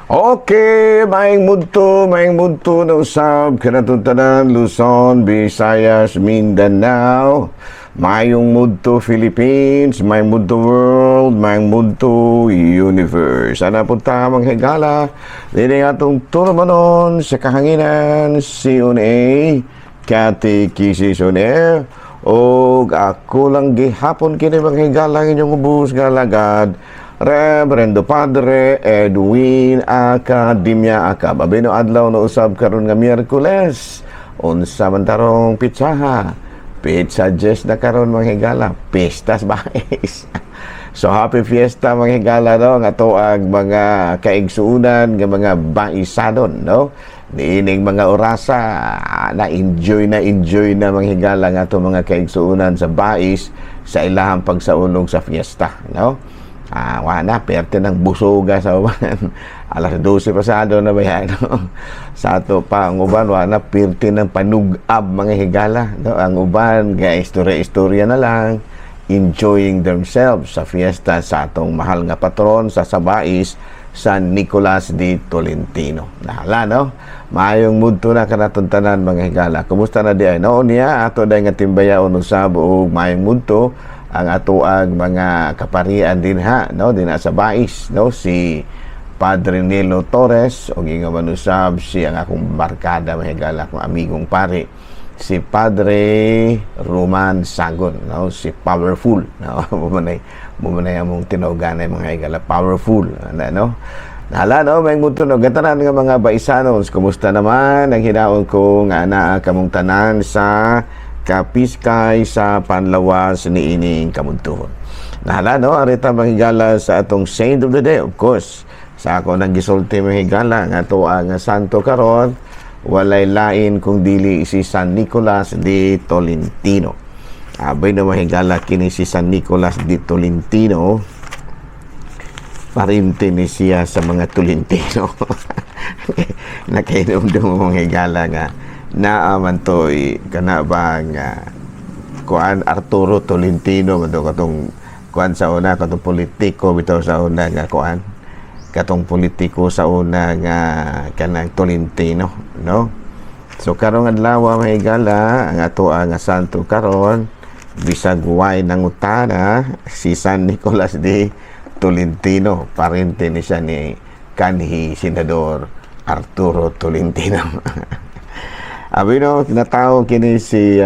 Okay, maayong mudto na usab kanatong tanan, Luzon, Visayas, Mindanao. Maayong mudto, Philippines, maayong mudto, world, maayong mudto, universe. Ana punta mga higala, dini atong tulumanon sa kahanginan, si on Katekisis on Air. Og ako lang gihapon kini, mga higala, ang inyong ubos nga alagad, Reverendo Padre Edwin Academia Acab. Abino adlaw na usab karon nga Miyerkules. Unsa man tarong pitsaha? Petsa 10 na karon, mga higala. Pistas bais. So happy fiesta, mga higala, no, nga atoang mga kaigsuunan nga mga baisanon, no. Niining mga orasa na enjoy na, mga higala, nga ato mga kaigsuunan sa Bais sa ilahang pagsaulog sa fiesta, no. Ah, wala na, perte ng busoga sa uban. Alas 12 pasado na ba yan, no? Sa ato pa, ang uban, wala na, perte ng panugab, mga higala. No? Ang uban, ga istorya-istorya na lang, enjoying themselves sa fiesta sa atong mahal nga patron sa Sabais, San Nicolas de Tolentino. Nahala, no? Maayong mudto na kanatong tanan, mga higala. Kumusta na di ay? No, niya, ato dahil nga timbayaon usab og maayong mudto ang atoang mga kaparian dinha, no, dinha sa Bais, no, si Padre Nilo Torres o ingon man usab si ang akong barkada, mga higala, akong amigong pare, si Padre Roman Sagon, no, si Powerful, no. Mo manay among tinuganay, mga higala, Powerful, ano, no. Hala, no, may muto, no, gatanan nga mga Baisanos, kumusta naman ang hinaon ko nga naa kamong tanan sa kapiskay sa panlawas niining kamuntuhon. Nahala, no, arita, mga higala, sa atong saint of the day, of course. Sa ako nang gisulti, mga higala, nga ato ang santo karon walay lain kung dili si San Nicolas de Tolentino. Abay na, mga higala, kini si San Nicolas de Tolentino, parente ni siya sa mga Tolentino. Nakainomdum mo, mga higala, nga naa man to kana ba nga kuan, Arturo Tolentino man to, katong kuan sa una, katong politiko bitaw sa una nga kuan, katong politiko sa una nga kanang Tolentino, no. So karong adlaw, mga higala, ang ato ang santo karon, bisag way nangutana, si San Nicolas de Tolentino, parente ni siya ni kanhi Senador Arturo Tolentino. Abi no, tinatawag kini si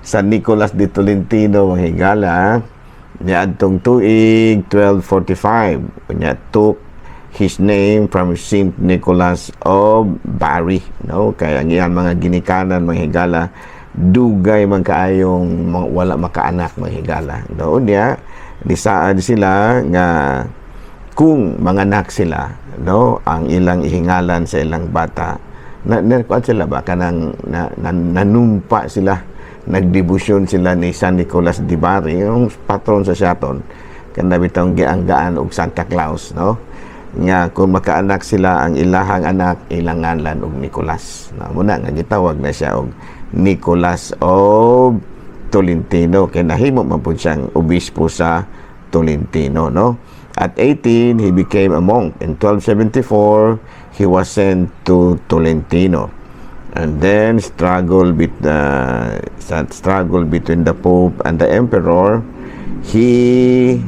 San Nicolas de Tolentino, mga higala, niadtong tuig 1245. Unya took his name from Saint Nicholas of Bari, no, kaya ang iyang mga ginikanan, mga higala, dugay man kaayong wala makaanak, mga higala, no. Unya nisaad sila nga kung manganak sila, no, ang ilang ihingalan sa ilang bata na kuan sila ba kanang na nanumpa sila, nagdebosyon sila ni San Nicolas de Bari, yung patron sa Siaton, kana bitong gianggaan og Santa Claus, no, nga kung makaanak sila, ang ilahang anak ilang ngalan og Nicolas, no. Muna nga gitawag na siya og Nicolas of Tolentino kay nahimo man pud siyang obispo sa Tolentino, no. At 18, he became a monk. In 1274, he was sent to Tolentino and then struggle between the Pope and the Emperor. He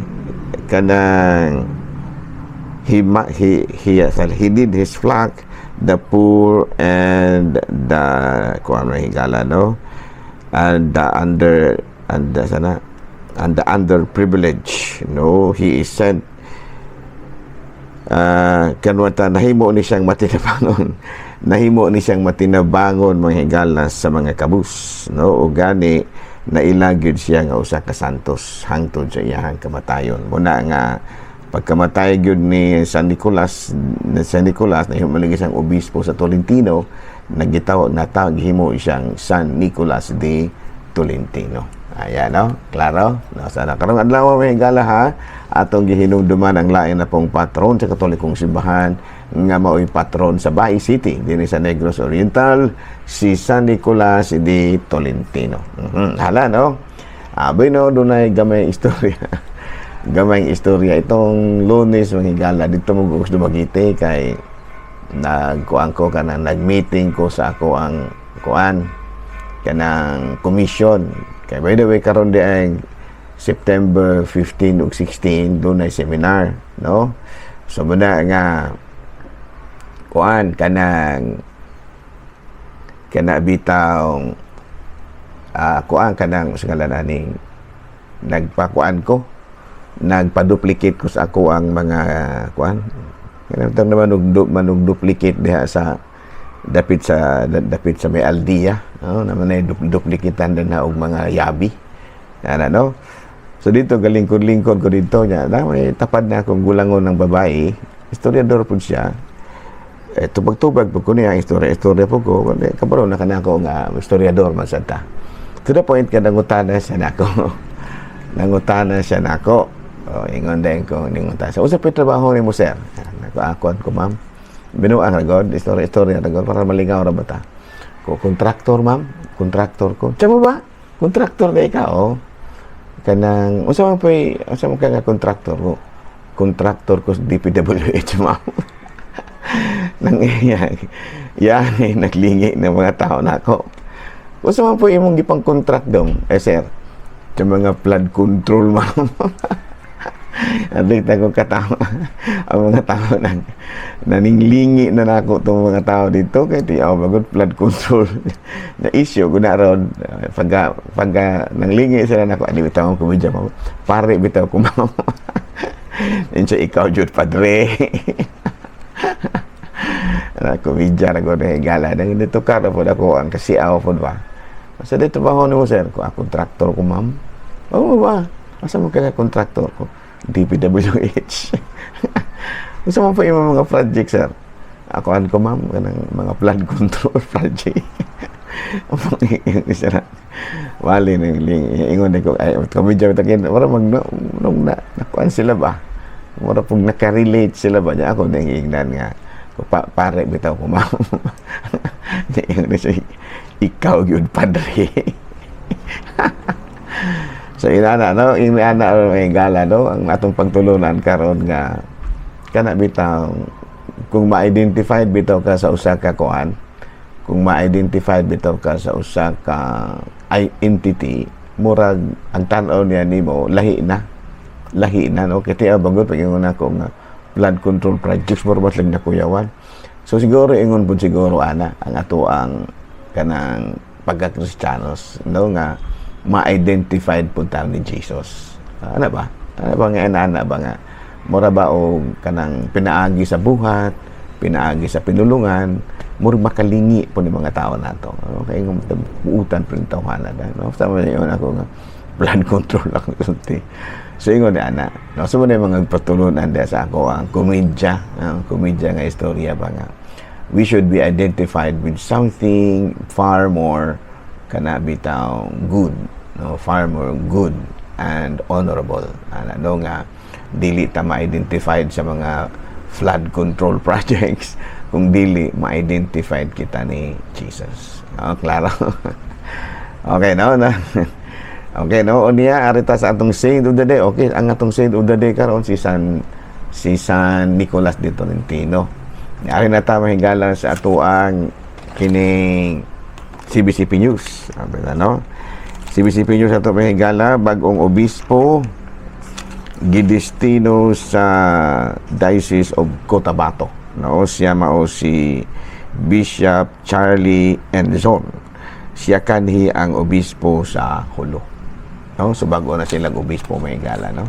kanang he ma- he did his flock, the poor and the kuan, mga higala, no, and the under and the sana and the underprivileged, no. He is sent kanwata nahimo ni siyang matinabangon, mga higala, sa mga kabus, no. O gani naila gyud siya nga usa ka santos hangtod sa iyahang kamatayon. Muna nga pagkamatay gyud ni San Nicolas, nahimo lagi siyang obispo sa Tolentino, nagitawag natawag, gihimo siyang San Nicolas de Tolentino. Ayan, no? Klaro? No, sana karong adlaw, mga higala, ha, atong gihinumduman ang lain na pong patron sa Katolikong Simbahan nga mao'y patron sa Bais City dinhi sa Negros Oriental, si San Nicolas de Tolentino. Hala, no? Aboy no, dunay gamay istorya. Gamayng istorya itong Lunes, mga higala, dito mo gusto Dumaguete kay nagkuan ko, kanang nag-meeting ko sa ako ang kuan, kanang commission. Kay by the way, karon di ay September 15 ug 16 dunay seminar, no? So muna nga kuan, kanang kana bitaw, kuan, kanang sa ngalan aning nagpakuan ko, nagpa-duplicate ko sa ako ang mga kuan, kanang tang naman og manug duplicate diha sa dapit sa may Aldia, no? Naman ay duplikitan din na og mga yabi ana, no? So dito galingkod-lingkod ko dito niya na may tapad na akong gulangon ng babae, istoryador pud siya. Eh, tubag-tubag po ko niya ang istorya, istorya po ko, kabalo na kana ako nga istoryador man sad ta. To the point ka nangutana siya nako. Nangutana siya nako. Oh, ingon din ko, ningutana siya. "Unsa pa trabaho nimo, sir?" Nako, "Akon ko, ma'am. Binuang ra god, istorya istorya ra god para malingaw ra ba ta." "Ko kontraktor, ma'am, kontraktor ko." "Tiyan mo ba? Kontraktor na ikaw?" "Oh." "Kanang unsa man po'y, unsa man ka nga kontraktor ko?" "Kontraktor ko sa DPWH, ma'am." Nang yan, yan eh, naglingi ng mga tao na ako. "Unsa man po imong gipang contract dong?" "Eh, sir, sa mga flood control, ma'am." Adlit na kong katawa. Ang mga tao nang naninglingi na nako tong mga tao dito kay di ako bagod flood control na issue guna ron. Pagka nanglingi sila nako, "Ani bitaw ang komedya mo, pare, bitaw ko, ma'am." Insa, "Ikaw jud, padre." Na komedya na ko na higala nang dito ka na po ako ang kasiaw po ba. "Sa dito ba mo, sir?" "Ko, ako kontraktor ko, ma'am." "Oo ba? Asa mo ka kontraktor ko?" "DPWH." "Unsa man po imong mga project, sir?" "Ako an ko, ma'am, kanang mga flood control project." Isa na. Wali nang ingon ko ay komedya takin mura mag nung na nakuan sila ba. Mura pug nakarelate sila ba niya ako nang ingnan nga ko pa, "Pare bitaw ko, ma'am." Ingon siya, "Ikaw gyud, padre." So inana, no, inana may gala, no, ang atong pagtulunan karon nga kana bitaw kung ma-identify bitaw ka sa usa ka kuan, kung ma-identify bitaw ka sa usa ka entity, murag ang tan-aw niya nimo lahi na, lahi na, no? Kay tiyaw bagod pag ingon ako nga flood control projects, mura ba lang nakuyawan. So siguro ingon pud siguro ana ang ato ang kanang pagka-Kristiyanos, no, nga ma-identified pud ta ni Jesus. Ana ba, ana ba nga ana ba nga mura ba og kanang pinaagi sa buhat, pinaagi sa pinulungan, murag makalingi po ni mga tao nato, no? Kay ng buutan pud tawhana da, no? Sama niya ako nga flood control ako sulti. So ingon ni ana, no? So mo na yung mga patulunan diya sa ako ang komedya nga istorya ba nga we should be identified with something far more kana bitaw good, no, far more good and honorable ana, no, nga dili ta ma-identified sa mga flood control projects kung dili ma-identified kita ni Jesus. Oh, klaro. Okay, no na. Okay, no? Unya, arita sa atong saint of the day. Okay, ang atong saint of the day karon si San Nicolas de Tolentino. Ari na ta, mahigala, sa atoang kining CBCP News. Sabi na, no? CBCP News ato, mahigala, bagong obispo gidestino sa Diocese of Cotabato. No, siya mao si Bishop Charlie Enzon. Siya kanhi ang obispo sa Jolo. No, so bago na silang obispo, may gala, no?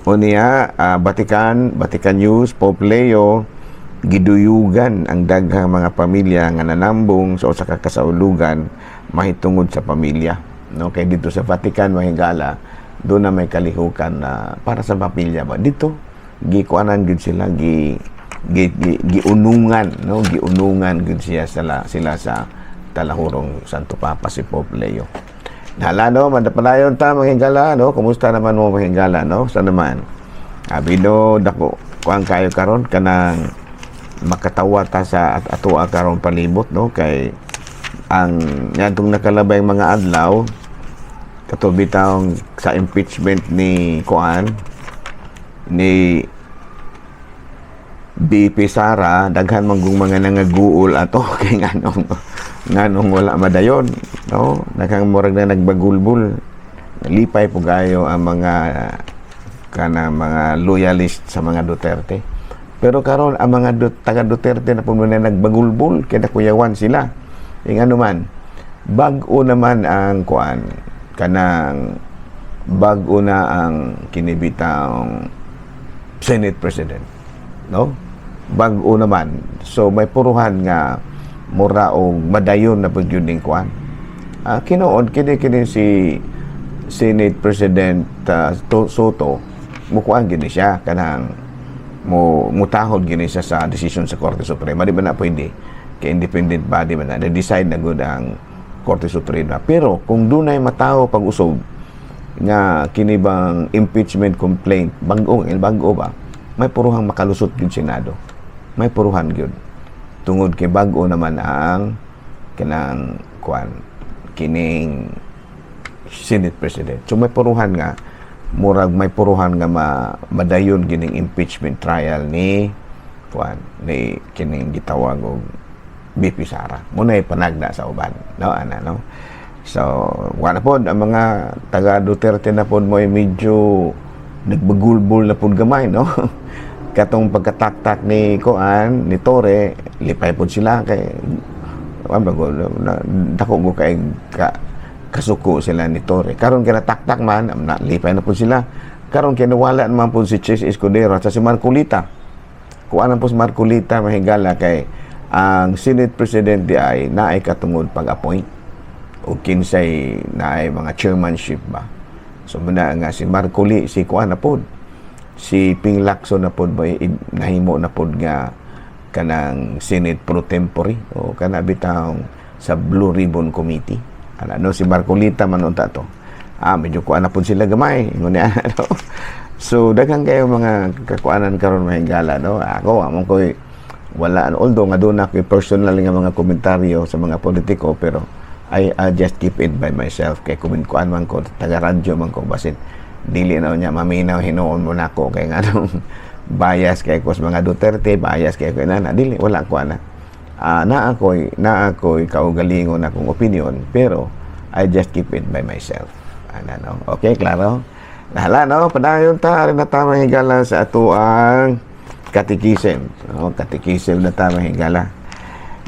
Unya, Vatican, Vatican News, Pope Leo giduyugan ang daghang mga pamilya nga nanambong sa usa ka kasaulugan mahitungod sa pamilya, no? Kay dito sa Vatican, mahigala, doon na may kalihukan na para sa pamilya ba. Dito gikuanan gid sila, gi, gi, gi giunungan, no, giunungan gid siya sila, sila sa talahurong Santo Papa si Pope Leo. Hala, no, mandapalayon ta, mga higala, no? Kumusta naman mo, mga higala, no? Sa naman? Abi no, dako, kuang kayo karon kanang makatawa ta sa atoa karon palibot, no? Kay ang yantong nakalabay mga adlaw kato bitawng sa impeachment ni kuan Ni VP Sara, daghan man gung mga nangaguol ato kay nganong wala madayon, no? Daghang murag na nagbagulbul. Lipay po kayo ang mga kana mga loyalist sa mga Duterte. Pero karon ang mga taga Duterte na po na nagbagulbul kay nakuyawan sila. Yung ano man, bag-o naman ang kuan, kanang bag-o na ang kinibitang Senate President, no? Bag-o naman. So may puruhan nga mura og madayon na pud yun ning kuan. Kinoon kini kini si Senate President Sotto, mukuan gini siya, kanang mo mutahod gini siya sa desisyon sa Korte Suprema. Di ba na pwede? Kay independent body man na, decide na gud ang Korte Suprema. Pero kung dunay matawo pag-usob nga kini bang impeachment complaint bag-o, bag-o ba, may puruhang makalusot gyud Senado. May puruhan gyud tungod kay bag-o naman ang kanang kuan, kining Senate President. So may puruhan nga murag may puruhan nga madayon gining impeachment trial ni kuan, ni kining gitawag og VP Sara. Muna panagna sa uban, no, ana, no? So wala pod ang mga taga Duterte na pod mo ay medyo nagbagulbol na pod gamay, no? Katong pagkataktak ni kuan, ni Torre, lipay pod sila kay kuan bago na, dako go kay ka, kasuko sila ni Torre. Karon kay nataktak man na, lipay na pod sila. Karon kay nawala naman pod si Chiz Escudero at si Marcolita. Kuan po si Marcolita, mahigala, kay ang Senate President di ay naay katungod pag-appoint o kinsay naay mga chairmanship ba. So muna nga si Marcoli, si kuan na pod, si Ping Lacson na pod ba, nahimo na pod nga kanang Senate pro tempore o kana bitawng sa Blue Ribbon Committee. Ana, no? Si Marcolita man unta to. Medyo kuan na pod sila gamay ingon niya, no? So daghan kayo mga kakuanan karon, mahigala, no? Ako among koy wala, although nga doon ako personal nga mga komentaryo sa mga politiko, pero I just keep it by myself kay kumin kuan man ko, taga radyo man ko, basin dili na niya maminaw hinuon mo nako kay nganong bias kay ko sa mga Duterte, bias kay ko na dili, wala ko ana. Naa ako'y kaugalingon akong opinion, pero I just keep it by myself, ana, no? Okay, klaro. Hala, no? Padayon ta rin na ta, mahigala, sa ato ang katikisem, no? Katikisem na ta, mahigala.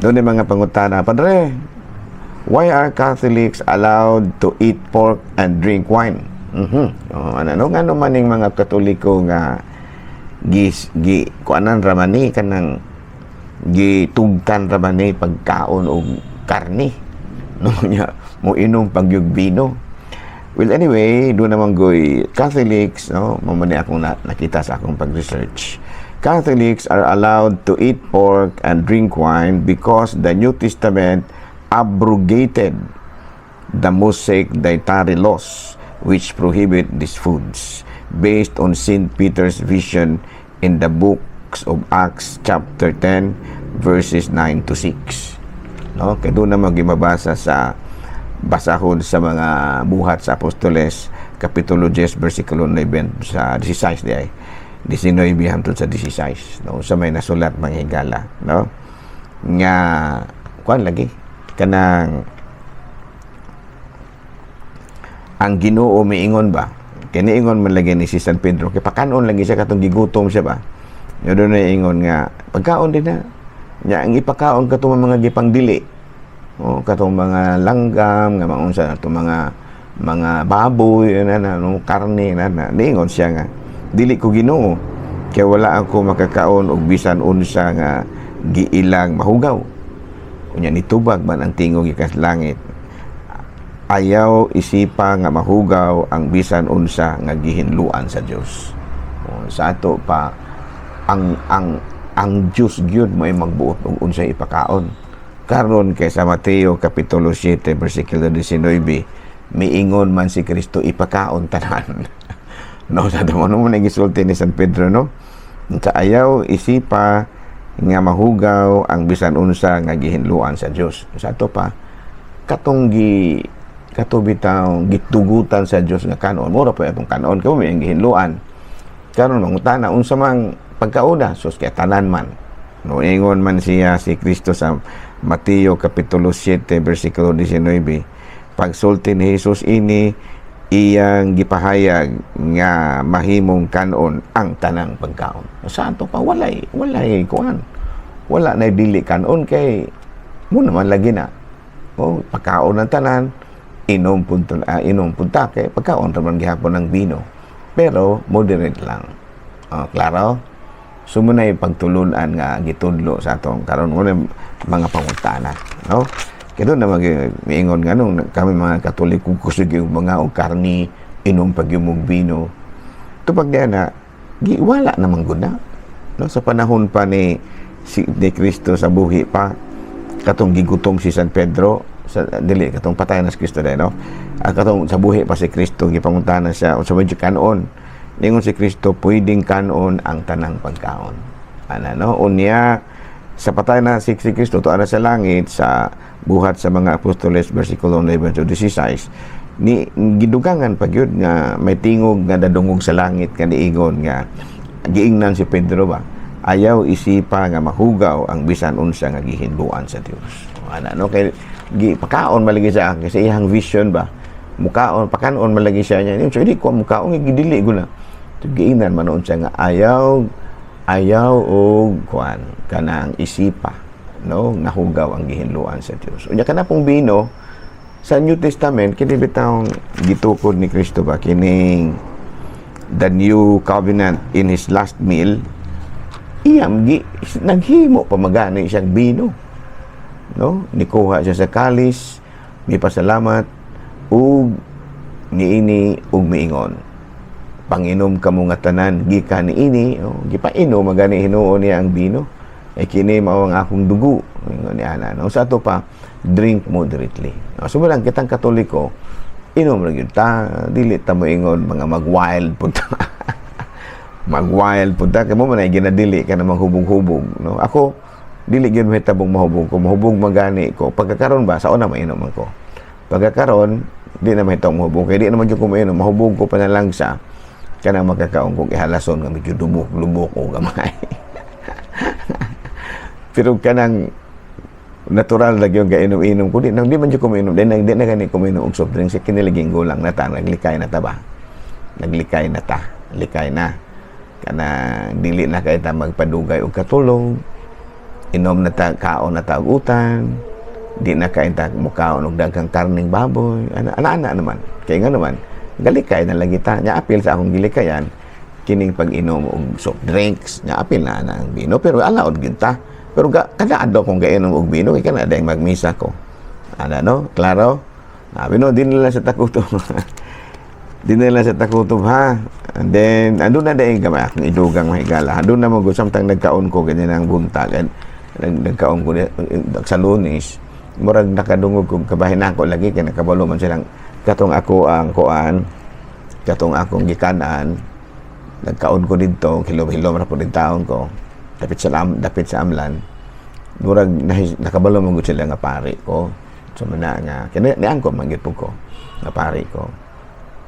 Doon yung mga pangutana. "Padre, why are Catholics allowed to eat pork and drink wine?" Oh, ano, no? Ngano man ning mga Katoliko nga gis gi kuanan ra man ni, kanang gitugtan ra man ni pagkaon og karni, no? Nya mo inom pagyug bino. Well, anyway, doon naman goy Catholics, no? Mao man ni akong nakita sa akong pag-research. Catholics are allowed to eat pork and drink wine because the New Testament abrogated the Mosaic dietary laws which prohibit these foods based on St. Peter's vision in the books of Acts chapter 10 verses 9 to 6. No? Kay doon naman gimabasa sa basahon sa mga Buhat sa Apostoles kapitulo 10 versikulo 9 sa 16 di ay 19 hangtod sa 16, no, sa may nasulat, mga higala, no, nga kuan lagi kanang ang Ginoo miingon ba, kiniingon man lagi ni si San Pedro kay pakanon lagi siya katong gigutom siya ba. Yo doon na ingon nga pagkaon din na nya ang ipakaon katong mga gipangdili o katong mga langgam nga mga unsa na mga baboy na na, no, karne na na. Niingon siya nga, "Dili ko, Ginoo, kay wala ako makakaon og bisan unsa nga giilang mahugaw." Unya nitubag man ang tingog gikan sa langit, "Ayaw isipa nga mahugaw ang bisan unsa nga gihinluan sa Dios." O, sa ato pa ang Dios gyud may magbuot og unsay ipakaon. Karon kay sa Mateo kapitulo 7 bersikulo 19, miingon man si Kristo ipakaon tanan. No, sa mo no gisulti ni San Pedro, no? Sa ayaw isipa nga mahugaw ang bisan unsa nga gihinluan sa Dios. Sa ato pa katong gi kato bitaw gitugutan sa Dios nga kanon, mura pa atong kanon kay may gihinluan. Karon mangutana, unsa mang pagkauna? Sus, kaya tanan man, no? Ingon man siya si Kristo sa Mateo kapitulo 7 bersikulo 19. Pagsulti ni Jesus ini, iyang gipahayag nga mahimong kanon ang tanang pagkaon. Sa ato pa, walay kuan, wala na dili kanon kay mo naman lagi na. Oh, pagkaon ng tanan, inom punto, inom punta kay pagkaon raman gihapon ng bino. Pero moderate lang. Oh, klaro? So mo na pagtulunan nga gitudlo sa atong karon mo mga pangutana, no? Kaya doon na mag miingon nga nung kami mga Katoliko, kusog yung mga og karni, inom pag yung bino. Tupag diya na, gi, wala namang guna. No? Sa panahon pa ni Kristo sa buhi pa, katong gigutom si San Pedro, sa dili katong patay na si Kristo dahil, no? Ah, katong sa buhi pa si Kristo, gipangutana siya sa medyo kanon. Ningon si Kristo, pwedeng kanon ang tanang pagkaon. Ana, no? Unya sa patay na si Kristo, tuwa na sa langit, sa Buhat sa mga Apostoles versikulo 9 to 16, ni gidugangan pa gyud nga may tingog nga dadungog sa langit nga niingon nga giingnan si Pedro ba, "Ayaw isipa nga mahugaw ang bisan unsa nga gihinluan sa Dios." Ana, no? Kay gi pakaon malagi sa sa iyang vision ba, mukaon, pakanon malagi siya niya. So di ko mukaon, gidili ko na. So, giingnan man noon siya nga ayaw ayaw og kuan kanang isipa, no, nahugaw ang gihinluan sa Dios. Unya kana pong bino sa New Testament, kini bitawng gitukod ni Kristo ba, kining the new covenant in his last meal, iyam gi naghimo pa magani siyang bino, no? Nikuha siya sa kalis, mipasalamat ug niini ug miingon, "Panginom kamo nga tanan gikan niini." Oh, gipainom magani hinuon niya ang bino. "Ay kini mao ang akong dugo," ingon ni ana, no? Sa ato pa, drink moderately, no? So lang kitang Katoliko, inom ra gyud ta, dili ta moingon mga mag-wild pud ta, mag-wild pud ta kay mo man ay ginadili ka na maghubog-hubog, no? Ako dili gyud mahitabong mahubog ko. Mahubog magani ko pagkakaron ba, sa una mainom man ko. Pagkakaron di na mahitong mahubog kay di naman gyud ko mainom, mahubog ko pa na lang sa kanang magkakaon kong ihalason nga medyo lubok-lubok o gamay. Pero kanang natural lagi yung kainom-inom ko, di man jud ko mainom, di na gani ko mainom og soft drinks. Kiniliging gulang na ta, naglikay na ta ba, naglikay na ta, likay na kanang dili na kay ta magpadugay og katulog, inom na ta, kaon na ta og utan, di na kay ta mukaon og daghang karning baboy, ana ana, ana naman. Kay nga naman galikay na lagi ta nya, apil sa akong gilikayan kining pag-inom og soft drinks nya, apil na ana ang bino, pero allowed gyud ta. Pero kada adlaw kong gainom og bino kay kana dayong magmisa ko. Ana, no? Klaro? Sabi no, din nila sa takutob. Din nila sa takutob ha. And then, andun na dahil gamay akong idugang mahigala. Andun na mo samtang nagkaon ko ganyan ang buntag. And, nagkaon ko sa Lunes. Murag nakadungog ko kabahin ako lagi kay nakabalo man silang katong ako ang kuan, katong akong gikanan, nagkaon ko didto, hilom-hilom ra po din taon ko dapit sa amlan. Murag nakabalo man gud sila nga pari ko. So mana nga kini niangko man gyud ko nga pari ko.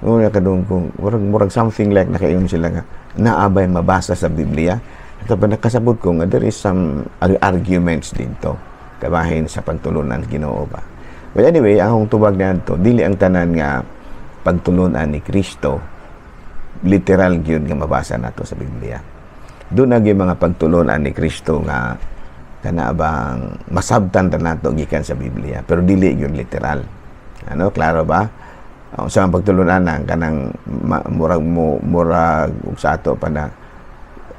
Murag kadung ko murag something like nakaingon sila nga naabay mabasa sa Biblia. At pa nakasabot ko nga there is some arguments dito kabahin sa pagtulunan Ginoo ba. But anyway, ang akong tubag niadto, dili ang tanan nga pagtulunan ni Kristo literal gyud nga mabasa nato sa Biblia. Doon na gyud mga pagtulunan ni Kristo nga kana bang masabtan ta nato gikan sa Biblia, pero dili gyud literal. Ano, klaro ba? Sa ang pagtulunan ang kanang murag mo murag ug sa ato pa na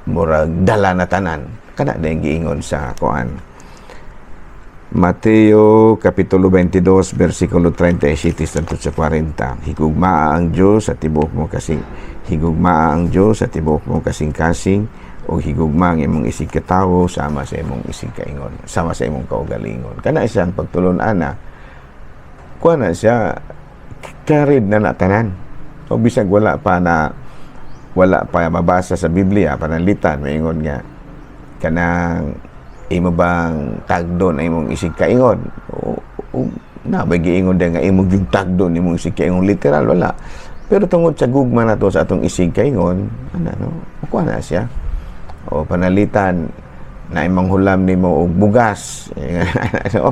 murag dala na tanan kana din giingon sa kuan, Mateo Kapitulo 22 versikulo 37 hangtod sa 40. Higugmaa ang Dios sa tibuok mo kasing higugmaa ang Dios sa tibuok mo kasing-kasing o higugma ang imong isig katawo sama sa imong isig kaingon, sama sa imong kaugalingon. Kana isang pagtulon-an na kuha na siya, carried na na tanan. O bisag wala pa mabasa sa Biblia, pananglitan maingon nga kanang imo bang tagdon ang imong isig kaingon o na ba giingon din nga imo yung tagdon imong isig kaingon, literal wala. Pero tungod sa gugma nato sa atong isig kaingon, ana, no, makuha na siya. O panalitan na imong hulam nimo og bugas, so,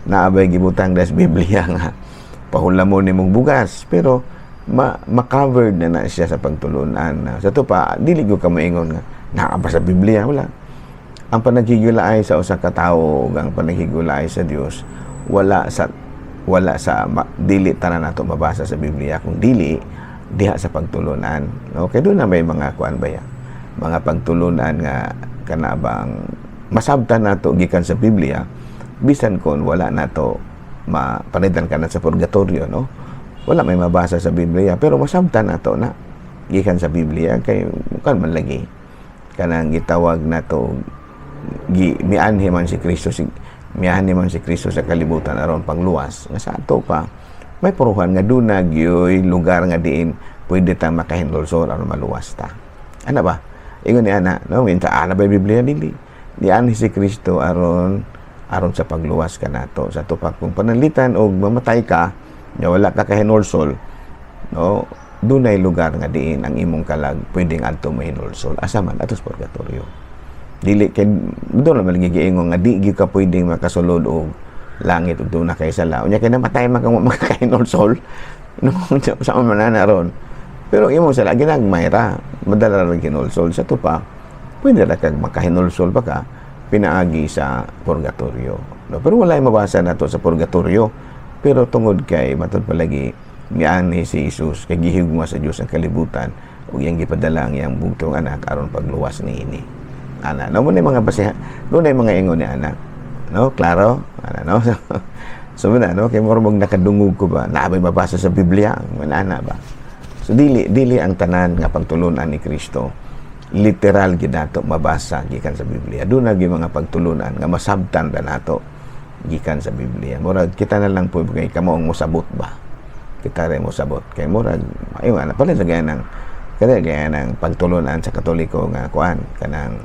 naabay gibutang das Biblia nga pahulam mo nimong bugas, pero ma-covered na na siya sa pagtulunan. Sa to pa, dili ko ka moingon nga naa ba sa Biblia. Wala. Ang panaghigulaay sa usa ka tawo ug ang panaghigulaay sa Dios, wala sa dili tanan nato mabasa sa Biblia, kung dili diha sa pagtulunan, no? Kay doon na may mga kuan ba ya, mga pagtulunan nga kana bang masabtan nato gikan sa Biblia bisan kon wala nato mapanitan ka na sa purgatorio, no? Wala may mabasa sa Biblia, pero masabtan nato na gikan sa Biblia kay kan man lagi kanang gitawag nato gi mianhi man si Kristo, mianhi man si Kristo sa kalibutan aron pangluwas, nga sa ato pa may puruhan nga duna gyoy lugar nga diin pwede ta makahinulsol aron maluwas ta. Ana ba, ingon ni ana, no? Minta ana ba yung Biblia? Dili. Nianhi si Kristo aron sa pagluwas kanato. Sa ato pa, kung pananglitan og mamatay ka nga wala ka kahinulsol, no, dunay lugar nga diin ang imong kalag pwedeng adto mahinulsol. Asa man? Ato sa purgatorio. Dili kay doon naman giingon nga di gyud ka pwedeng makasulod og langit ug duna kay sala. Unya kay namatay man kang makakahinulsol, no? Sa man na ron, pero imong sala ginagmay ra, madala ra hinulsol. Sa tupa, pwede ra kag makahinulsol pa ka pinaagi sa purgatorio, no? Pero wala mabasa nato sa purgatorio, pero tungod kay matud palagi mianhi si Jesus kay gihigugma sa Dios ang kalibutan ug iyang gipadala ang iyang bugtong anak aron pagluwas niini. Ana, no mo na yung mga basihan, no na yung mga ingon ni ana. No, klaro? Ana, no? So, muna, no? Kay mura mag nakadungog ko ba? Naabay mabasa sa Biblia? Ana ba? So, dili ang tanan nga pagtulunan ni Kristo literal gid nato mabasa gikan sa Biblia. Doon na gyud mga pagtulunan nga masabtan ra nato gikan sa Biblia. Murag kita na lang po kay kamo ang mosabot ba? Kita rin mosabot. Kay murag ayo ana pala sa gaya ng kada gaya ng pagtulunan sa Katoliko nga kuan kanang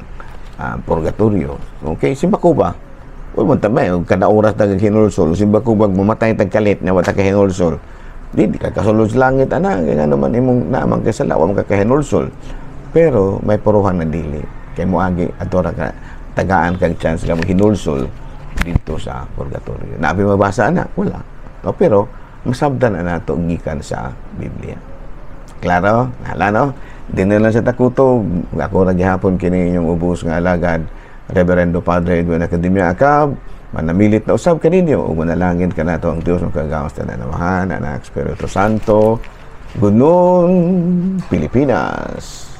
purgatorio. Okay, simba ko ba? Uy, mo tamay, og kada oras ta hinulsol, simba ko bag mamatay tag kalit nga wa ta kahinulsol. Di ka kasulod sa langit ana, kay ngano man imong naamang kay sala, wa man ka kahinulsol. Pero may puruhan na dili kay moagi adto ra ka, tagaan kag chance nga mohinulsol dito sa purgatorio. Naabi mabasa ana? Wala. No, pero masabtan na nato gikan sa Biblia. Klaro? Hala, no? Di na lang sa takutob. Ako ra gihapon kini inyong ubos nga alagad, Reverendo Padre Edwin Academia Acab. Manamilit na usab kaninyo ug manalangin kanato ang Dios makagagahom tanan, Amahan, Anak, Espiritu Santo. Good noon, Pilipinas.